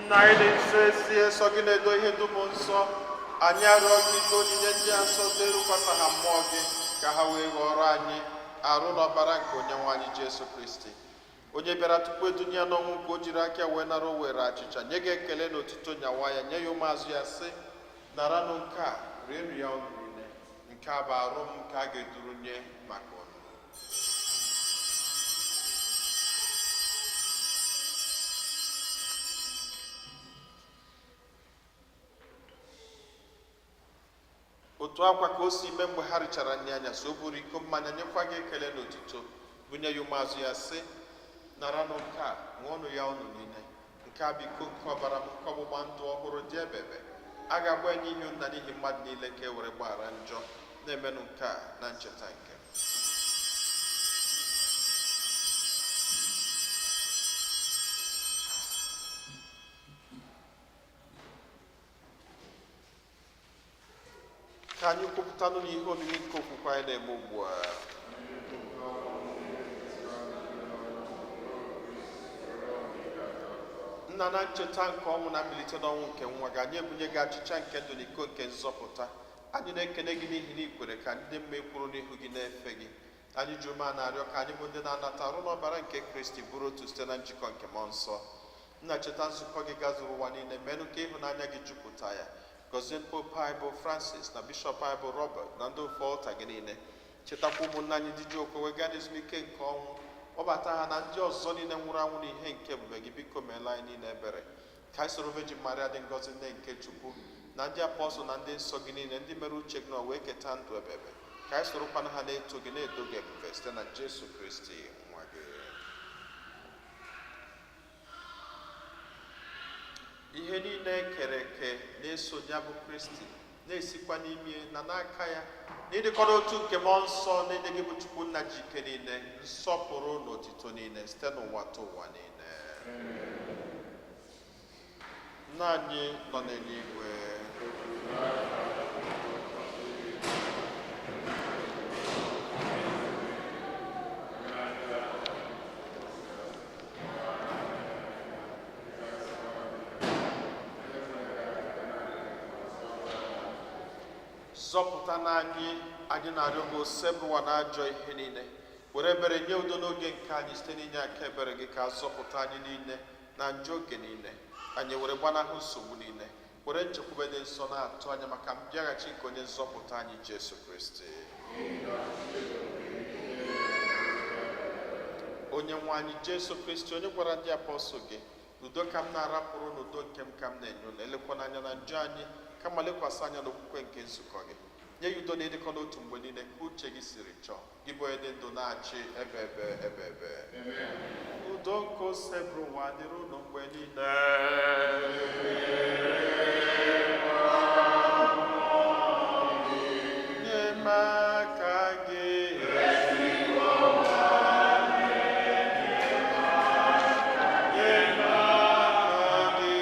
Nna anyị dị nsọ, ezie sọ gị na-edo ihe dum nsọ. Anyị arịọ gị ka onyinye ndị a nsọ derukwasa ha mmụọ gị, ka ha wee ghọrọ anyị arụ na ọbara nke onye nwe anyị Jesu Kristi, onye bịara tupu edunye ya n'ọnwụ ka o jiri aka wee nara o were achịcha nye gị ekele na otuto, nyawa ya nye ya ụmụazụ ya, sị: naranụ nke a, rienụ ya unu niile. Nke a bụ arụ m nke a ga-eduru nye maka unu. Otu akwa ka o si mee mgbe ha richara nri anyasị, o buru iko mmanya, nyekwa gị ekele na otuto, bunye ya ụmụazụ ya, sị: naranụ nke a, ṅụọnụ ya unu niile. Nke a bụ iko nke ọbara m nke ọgbụgba ndụ ọhụrụ dị ebebe. A ga-agba ya n'ihi unu na n'ihi mmadụ niile ka e were gbaghara njọ. Na-emenụ nke a na ncheta nke m. Ka anyị kwupụtanụ n'ihe omimi nke okwukwe anyị na-eme ugbu a. Nna, na ncheta nke ọnwụ na mbilite n'ọnwụ nke nwa gị, anyị ebunye gị achịcha nke ndụ na iko nke nzọpụta. Anyị na-ekene gị n'ihi na i kwere ka ndị mma ekwuru n'ihu gị na-efe gị. Anyị ji ume a na-arịọ ka anyị bụ ndị na-anata arụ n'ọbara nke Kristi bụrụ otu site na njikọ nke mmụọ nsọ. Nna, cheta nzukọ gị gazuru ụwa niile, menụ ka ịhụnanya gị jupụta ya. Gọzie Pope anyị bụ Francis na Bishọp anyị bụ Robert na ndị ofe ọlta gị niile. Chetakwa ụmụnna anyị ndị ji okwe gaa n'ezumike nke ọnwụ, kpọbata ha na ndị ọzọ niile nwụrụ anwụ n'ihe nke ebube gị. Biko meela anyị niile ebere, ka anyị soro Virgin Maria dị ngọzi, nne nke Chukwu, na ndị apọstụl na ndị nsọ gị niile, ndị mere uche gị na wee keta ndụ ebebe, ka anyị sorokwana ha na-eto gị, na-edo gị ebube site na Jesu Kristi nwa gị. Ihe niile e kere eke na-eso ya bụ Kristi, na-esikwa n'ime na n'aka ya, n'ịdịkọ n'otu nke mmụọ nsọ, na-enye gị bụ Chukwu nna ji ike niile nsọpụrụ na otito niile site n'ụwa ta ụwa niile. Nna anyị nọ n'eluigwe, zọpụta na anyị, anyị na-arịọ gị, osebụwa na ajọ ihe niile, were ebere nye udo n'oge nke anyị site n'inye aka ebere gị, ka zọpụta anyị niile na njọ oge niile, anyị were gbanahụ nsogbu niile, were nchekwube dị nsọ na-atụ anya maka mbịaghachi nke onye nzọpụta anyị Jesu Kristi. Onye nwe anyị Jesu Kristi, onye gwara ndị apọstụl gị, udo ka m na-arapụrụ, n'udo nke m ka m na-enye unu, elekwana anya na njọ anyị, kama lekwasị anya n'okwukwe nke nzukọ gị, nye ya udo na ịdịkọ n'otu mgbe niile ka uche gị siri chọọ, gị bụ onye dị ndụ na-achị ebe ebe ebe ebe. Udo nke osebụrụ ụwa dịrị unu mgbe niile. Nye m aka gị. Nye m aka gị.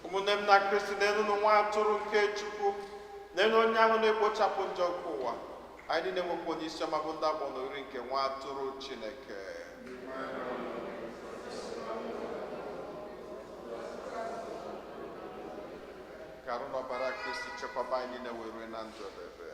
Ụmụnne m na Kristi, n'elu nwa atụrụ nke Chukwu, n'elu onye ahụ na-ekpochapụ njọ nke ụwa. Anyị niile nwekwa onye isi ọma bụ ndị agbọ n'oriri nke nwa atụrụ Chineke. Ka arụ n'ọbara Kristi chekwaba anyị niile wee rue na ndụ ebebe.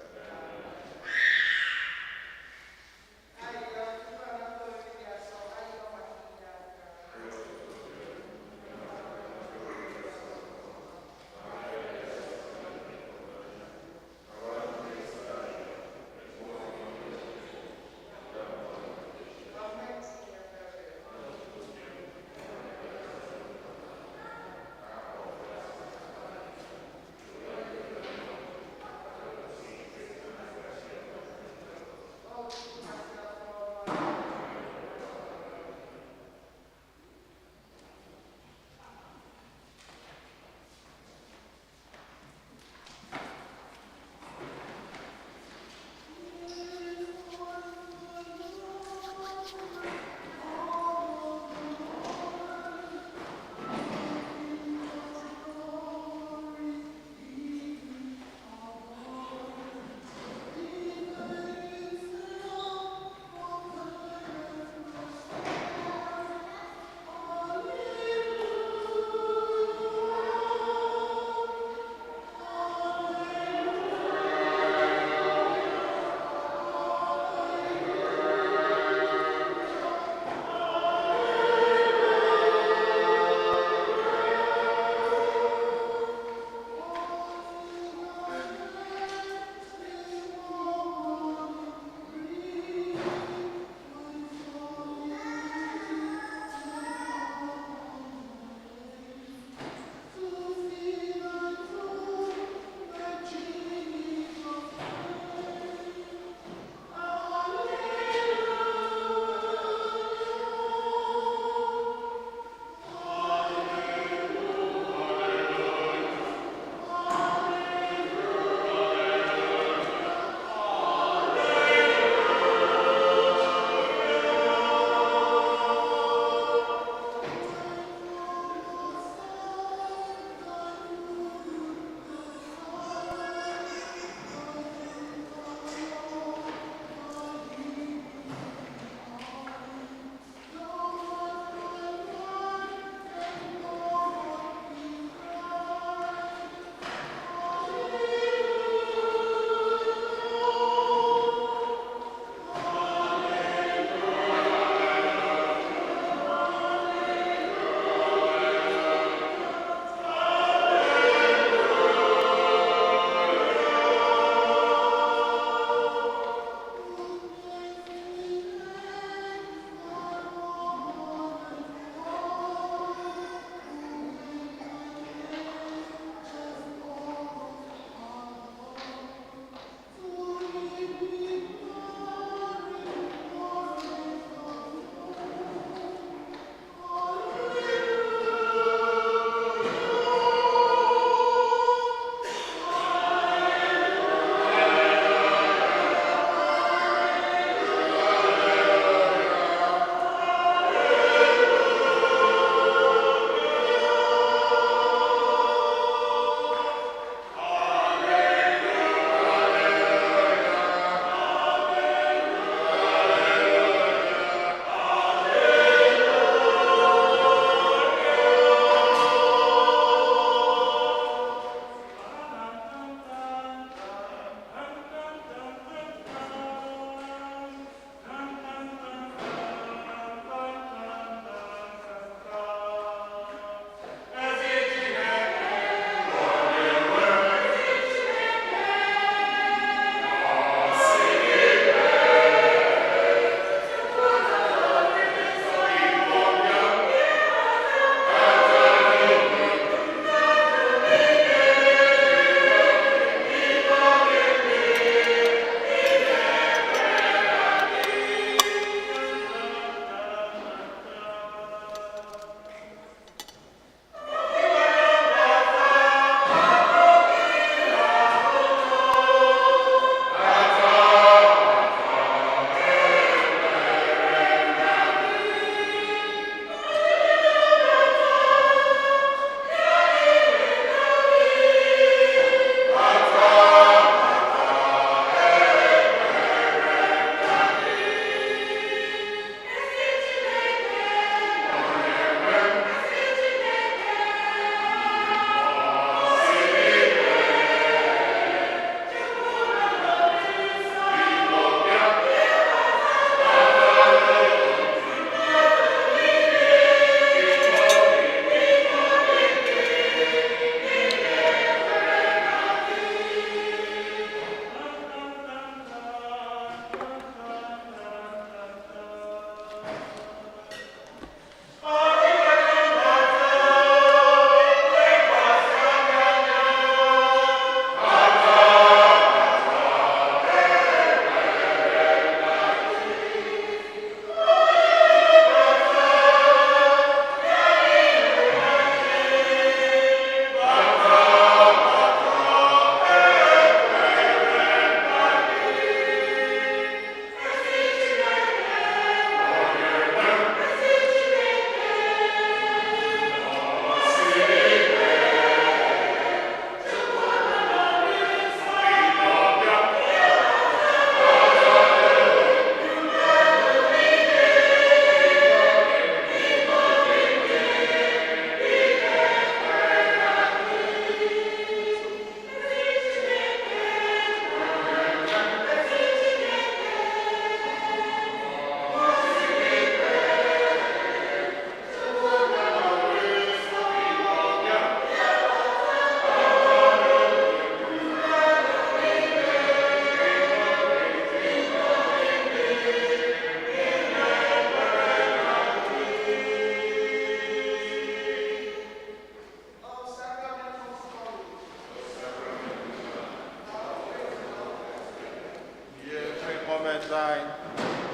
moment thine.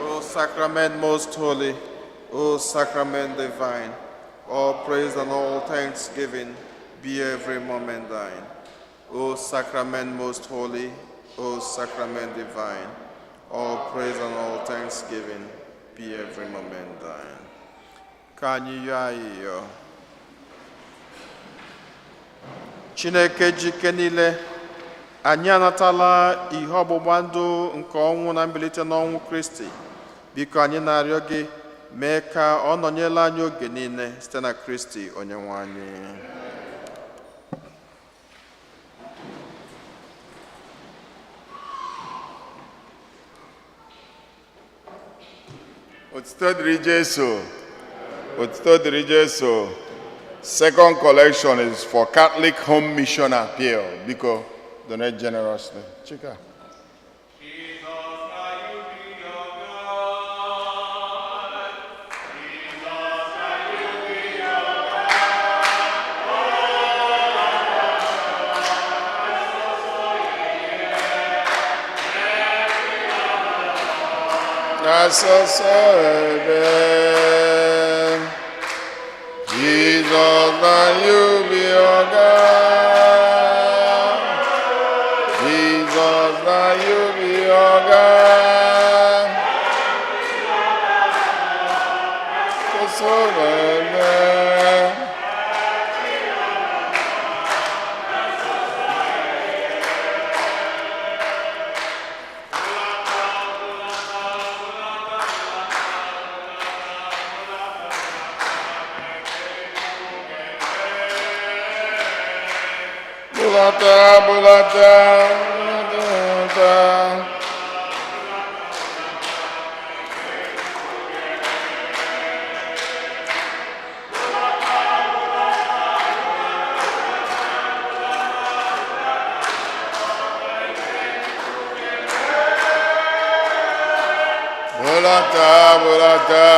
O sacrament most holy, O sacrament divine, all praise and all thanksgiving be every moment thine. O sacrament most holy, O sacrament divine, all praise and all thanksgiving be every moment thine. Ka anyị yọọ ayịyọ. Chineke ji ike niile, anyị anatala ihe ọgbụgba ndụ nke ọnwụ na mbilite n'ọnwụ Kristi. Biko, anyị na-arịọ gị, mee ka ọ nọnyere anyị oge niile site na Kristi onye nwe anyị. Otuto dịrị Jesu. Otuto dịrị Jesu. Second collection is for Catholic Home Mission Appeal. Biko, donate generously. Chika. Jesus, may you be your God. Jesus, may you be your Asọsọ ebe. Jesus, na you be your God. Jesus, na you be your God. Asọsọ ebe. Bulata, bulata, bulata. Bulata, bulata.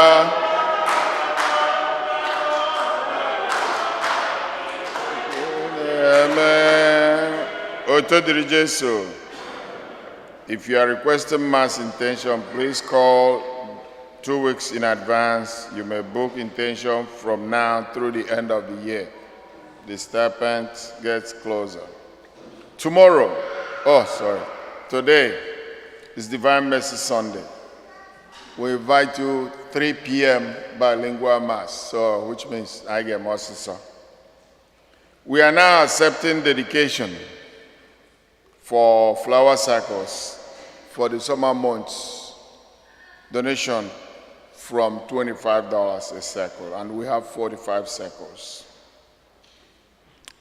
Amen. Otuto dịrị Jesu. If you are requesting mass intention, please call 2 weeks in advance. You may book intention from now through the end of the year. The stipend gets closer. Tomorrow, oh, sorry, today is Divine Mercy Sunday. We invite you 3 p.m. bilingual mass, so which means I get more sister. We are now accepting dedication for flower cycles for the summer months. Donation from $25 a cycle, and we have 45 cycles.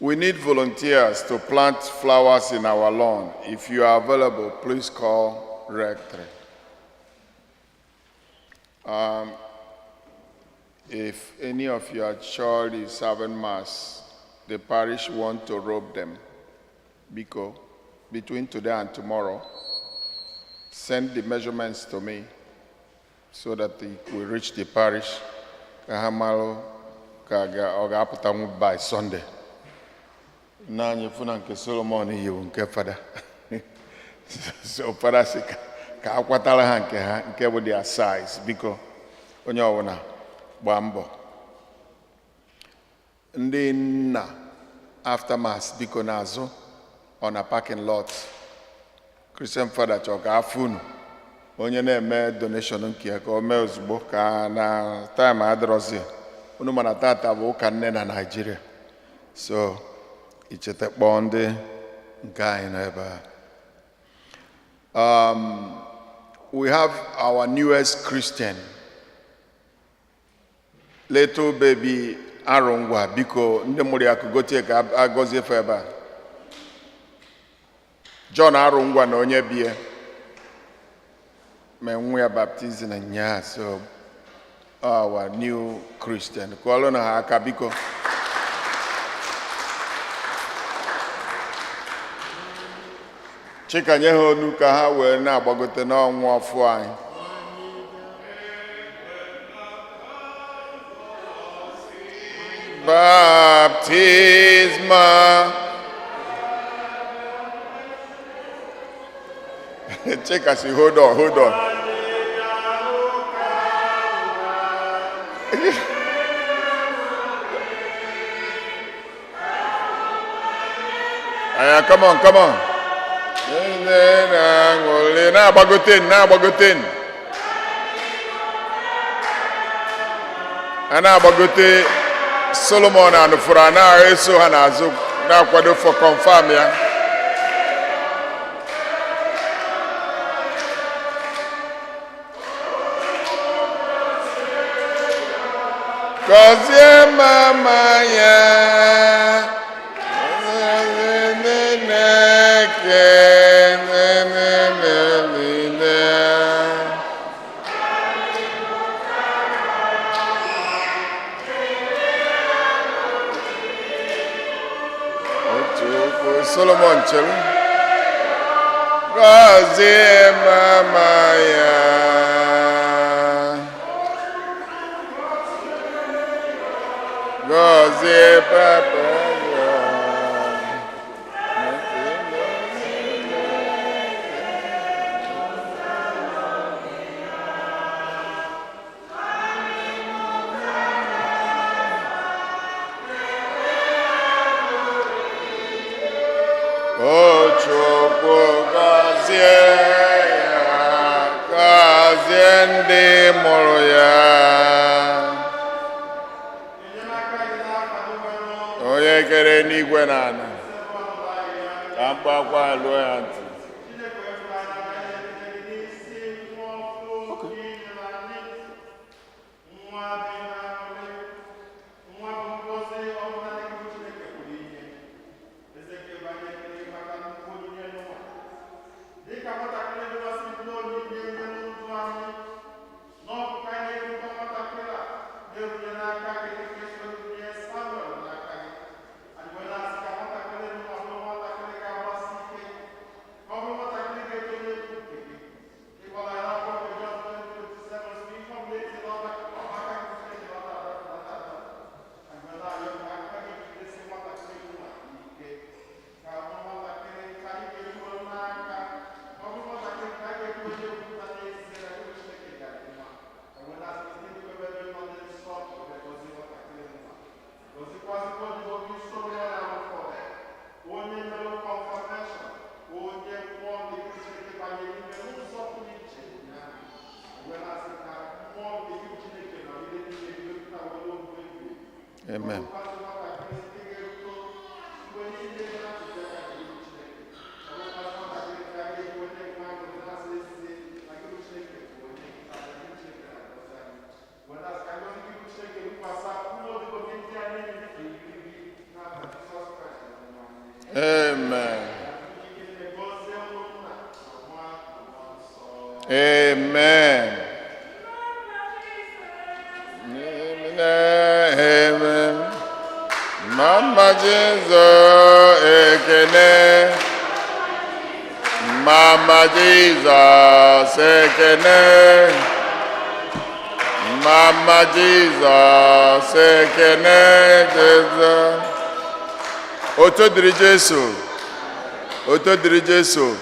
We need volunteers to plant flowers in our lawn. If you are available, please call Rectory. If any of your child is having mass, the parish want to robe them. Biko, between today and tomorrow, send the measurements to me so that we reach the parish. Ka ha malụ ka ọ ga-apụtanwu by Sunday. Nna anyị fụ na nke Solomon yiwu nke fada. So fada sị ka a kwatara ha nke ha nke bụ their size. Biko, onye ọbụla gbaa mbọ. Ndị nna, after mass, biko, n'azụ ọ na parking lot. Christian father chọrọ ka afụ unu. Onye na-eme donation nke ya, ka o mee ozugbo ka na time adịrọzi unu. Mana tata bụ ụka nne na Naịjirịa, so icheta kpọọ ndị nke anyị nọ ebe a. We have our newest Christian, little baby Arụngwa. Biko, ndị mụrụ ya, kugotie ka agọzie fe ebe a. John Arụngwa na onye bie ma nwa ya baptizim nyaa. So our new Christian, kụọlụ na ha aka, biko. Chika, nye ha onu ka ha wee na-agbagote n'ọnwa ọfụ anyị. Baptisma. Chika si, "Hold on, hold on." Aya, come on, come on. Nne na-aṅụrị na-agbagote, na-agbagote, a na-agbagote. Solomon anụfụrụ a na-eso ha n'azụ, na-akwado for confirm ya. Gọzie mama ya. Chineke niile. Otu okwu Solomon chere. Gọzie mama ya. Gọzie papa ya. O Chukwu, gọzie ya, gọzie ndị mụrụ ya. Onye kere n'igwe na ala, ka mkpakwa lụọ ya ntị. Chineke wepụrụ anyị n'aka ihe n'isi nwa ọfụ inyere anyị. Nwa dị n'aṅụrị, nwa bụ ngọzi ọbụla dị bụ Chineke pụrụ inye. Eze kebe anyị ekele maka nnukwu onyinye n'ụwa. Dịka nwatakịrị dịwasị bụrụ onyinye nye ndụ anyị, n'ọkụkọ anyị na-erukwa nwatakịrị a na-erunye n'aka gị dịka esi erunye Samuel n'aka gị. Anyị wee na-asị ka nwatakịrị nwa bụrụ nwatakịrị ga-agbasi ike, ka ọ bụrụ nwatakịrị ga-eto n'egwu nke gị. Ịgwara ya n'akwụkwọ nke Jọn 27 sị, ihe ọbụla eti n'ọbaka gị Chineke ọ na-adapụ adapụ. Anyị wee na-arịọ ka aka gị jidesi nwatakịrị nwa ike, ka ọ bụrụ nwatakịrị ka anyị ga-eruo n'aka, ka ọ bụrụ nwatakịrị ka anyị ga-ebu onye ekwupụta n'ezie na gị bụ Chineke ga-adị mma. Anyị wee na-asị site n'ikpebe ebe nọ dị nsọ, wee gọzie nwatakịrị nwa. Gọzikwazikwa odibo gị Solomon Arụfọdụ, onye mere confirmation, onye mmụọ nke gị Chineke banyere n'ime n'ụzọ pụrụ iche ụnyaahụ. Anyị wee na-asị ka mmụọ nke gị Chineke nọgide n'ime gị wepụta were oge ebi. Amen. Gọzikwazị nwatakịrị site ga-eto mgbe niile na ntụziaka nke gị bụ Chineke. Ọ bụrụkwazị nwatakịrị ka a ga-ebu onye nwe aṅụrị na-asị ezie na gị bụ Chineke bụ onye na gị bụ Chineke na-agọzi anyị. Wee na-asị ka ngọzi gị bụ Chineke rukwasa ụmụ odibo gị ndị a niile dịka igirigi n'aha Jizọs Kraịst Onyenwe anyị. Amen. Ike gọzie ụmụnna na nwa na mmụọ nsọ. Amen. Amen. Mama Jesus ekene. Mama Jesus ekene. Mama Jesus ekene Jesus. Oto dịrị Jesu. Oto dịrị Jesu.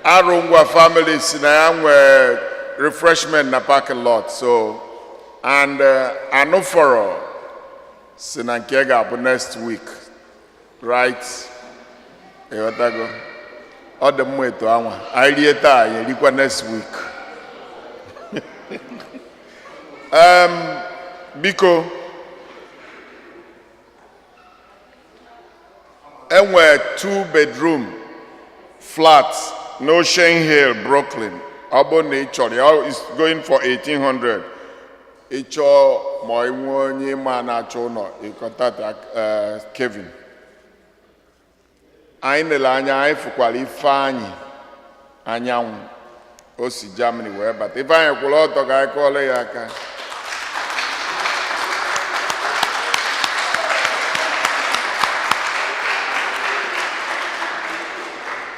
Arụngwa family si na ya nwee refreshment na parking lot, so and Anụfọrọ si na nke ga-abụ next week, right? Ịghọtago? Ọ dị mma etu anwa anyị rie taa, anyị erikwa next week. Biko, enwee two bedroom flat n'Ocean Hill, Brooklyn. Ọ bụrụ na ị chọrọ ya, is going for 1800. Ị chọọ ma ị nwee onye ma na-achọ ụlọ, ị contact Kevin. Anyị lere anya, anyị fụkwara Ifeanyị Anyanwụ, o si Germany wee bata. Ifeanyị kwụrụ ọtọ ka anyị kụọrọ ya aka.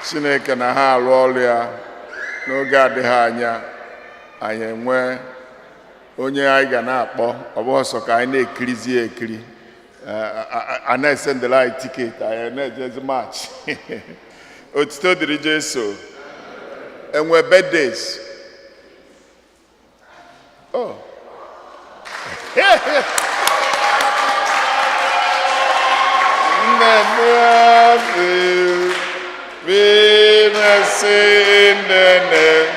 Chineke na ha arụ ọrụ ya. N'oge adịghị anya, anyị enwee onye anyị ga na-akpọ. Ọ bụghị sọ ka anyị na-ekirizi ya ekiri, a na-esendịrị anyị ticket, anyị na-ejezi match. Otuto dịrị Jesu. Enwe birthdays? Oh. Nne m be mercy in the name.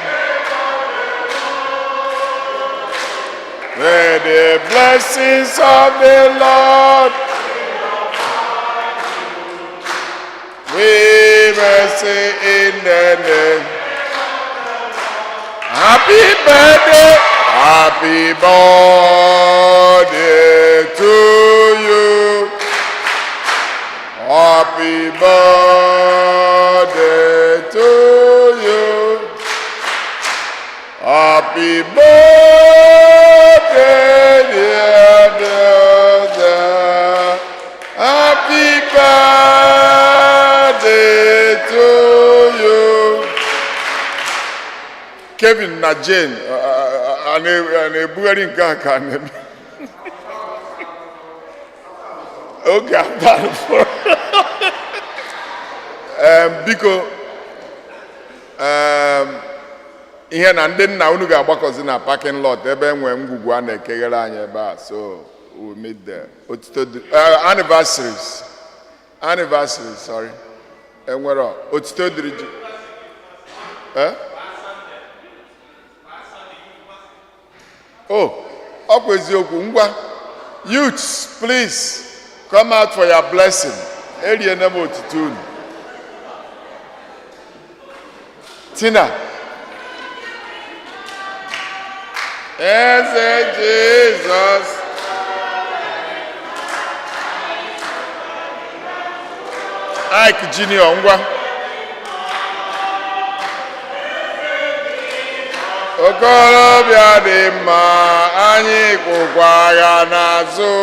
May the blessings of the Lord be mercy in the name. Happy birthday, happy birthday to you. Happy birthday to you. Happy birthday, dear brother. Happy birthday to you. Kevin na Jane a na-ebugharị nke a ka a na-eme. Oge abalị. Biko, ihe na ndị nna unu ga-agbakọzi na parking lot ebe e nwee ngwugwu a na-ekeghere anyị ebe a, so we meet there. Otuto anniversaries, anniversaries, sorry, enwere otuto dịrị ji. Eh? Oh, ọ bụ eziokwu. Ngwa, youths, please come out for your blessing. Eriene m otuto unu. Tina, Eze Jizọs. Ike Junior, ngwa. Okorobịa dị mma, anyị kwụkwa agha n'azụ.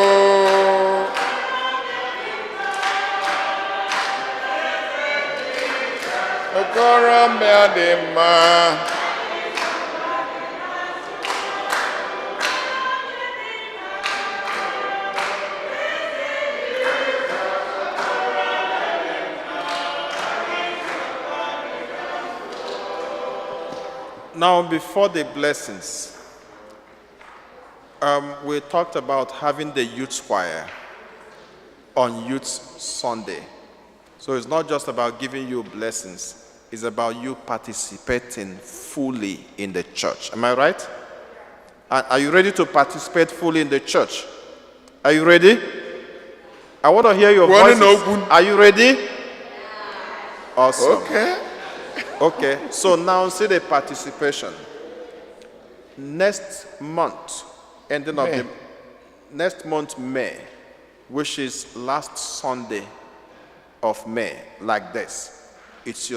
Okorobịa dị mma. Now, before the blessings, we talked about having the youth choir on Youth Sunday. So it's not just about giving you blessings, it's about you participating fully in the church. Am I right? Are you ready to participate fully in the church? Are you ready? I want to hear your Kwuonu voices. na okwu. Are you ready? Awesome. Okay. Okay, so now see the participation. Next month, ending of May. the next month, May, which is last Sunday of May, like this. It's your